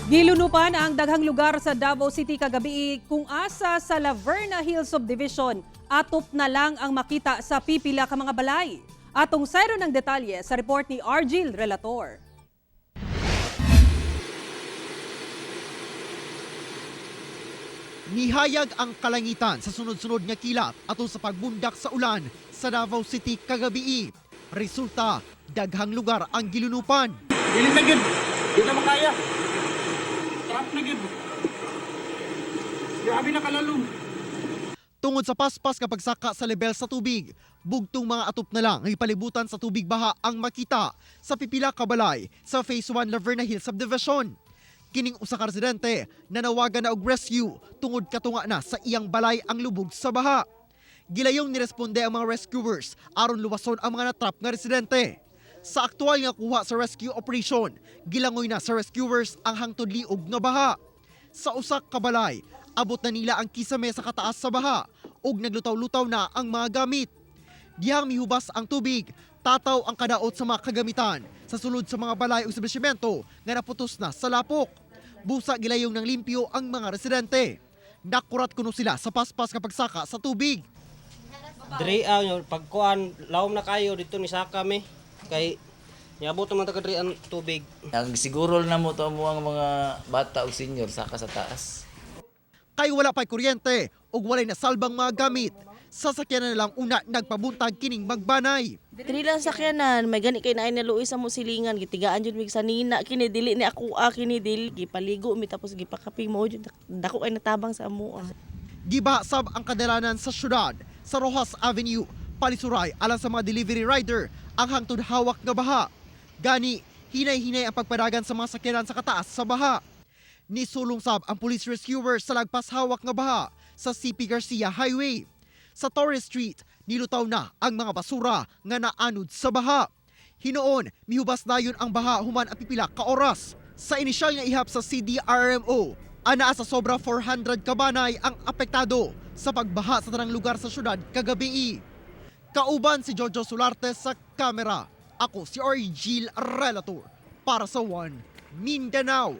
Gilunupan ang daghang lugar sa Davao City kagabi kung asa sa Laverna Hill Subdivision. Atop na lang ang makita sa pipila ka mga balay. Atong sayro ng detalye sa report ni Argil Relator. Nihayag ang kalangitan sa sunod-sunod nga kilat ato sa pagbundak sa ulan sa Davao City kagabi. Resulta, daghang lugar ang gilunupan. Dili na gyud. Di na makaya. Trap na gyud. Grabe na kalalom. Tungod sa paspas kapag saka sa level sa tubig, bugtong mga atop na lang ang ipalibutan sa tubig baha ang makita sa pipila kabalay sa Phase 1 Laverna Hill Subdivision. Kining usa ka residente nanawagan na og rescue tungod katunga na sa iyang balay ang lubog sa baha. Gilayong niresponde ang mga rescuers aron luwason ang mga natrap nga residente. Sa aktual nga kuha sa rescue operation, gilangoy na sa rescuers ang hangtod liog nga baha. Sa usak ka balay, abot na nila ang kisame sa kataas sa baha ug naglutaw-lutaw na ang mga gamit. Dihang mihubas ang tubig, tataw ang kadaot sa mga kagamitan sa sulod sa mga balay o establishmento nga naputos na sa lapok. Busa gilayong ng limpyo ang mga residente. Nakurat kuno sila sa paspas kapag saka sa tubig. Diri aw pagkuan lawom na kayo dito ni saka mi kay niabot naman ta diri ang tubig. Ang siguro na mo to mo ang mga bata o senior saka sa taas. Kay wala pa'y kuryente ug walay nasalbang mga gamit. Sasakyan na lang una nagpabuntag kining magbanay. Dili lang sakyanan, may gani kay naay naluoy sa mo silingan, gitigaan jud mig sa nina kini dili ni ako ah, kini dili gipaligo mi tapos gipakapi mo jud dako kay natabang sa amo ah. Giba sab ang kadalanan sa syudad sa Rojas Avenue, Palisuray alang sa mga delivery rider ang hangtod hawak nga baha. Gani, hinay-hinay ang pagpadagan sa mga sakyanan sa kataas sa baha. Nisulong sab ang police rescuer sa lagpas hawak nga baha sa CP Garcia Highway. Sa Torres Street, nilutaw na ang mga basura nga naanod sa baha. Hinoon, mihubas dayon ang baha human ang pipila ka oras. Sa inisyal nga ihap sa CDRMO, anaa sa sobra 400 kabanay ang apektado sa pagbaha sa tanang lugar sa syudad kagabi. Kauban si Jojo Solarte sa kamera. Ako si Argil Relator para sa One Mindanao.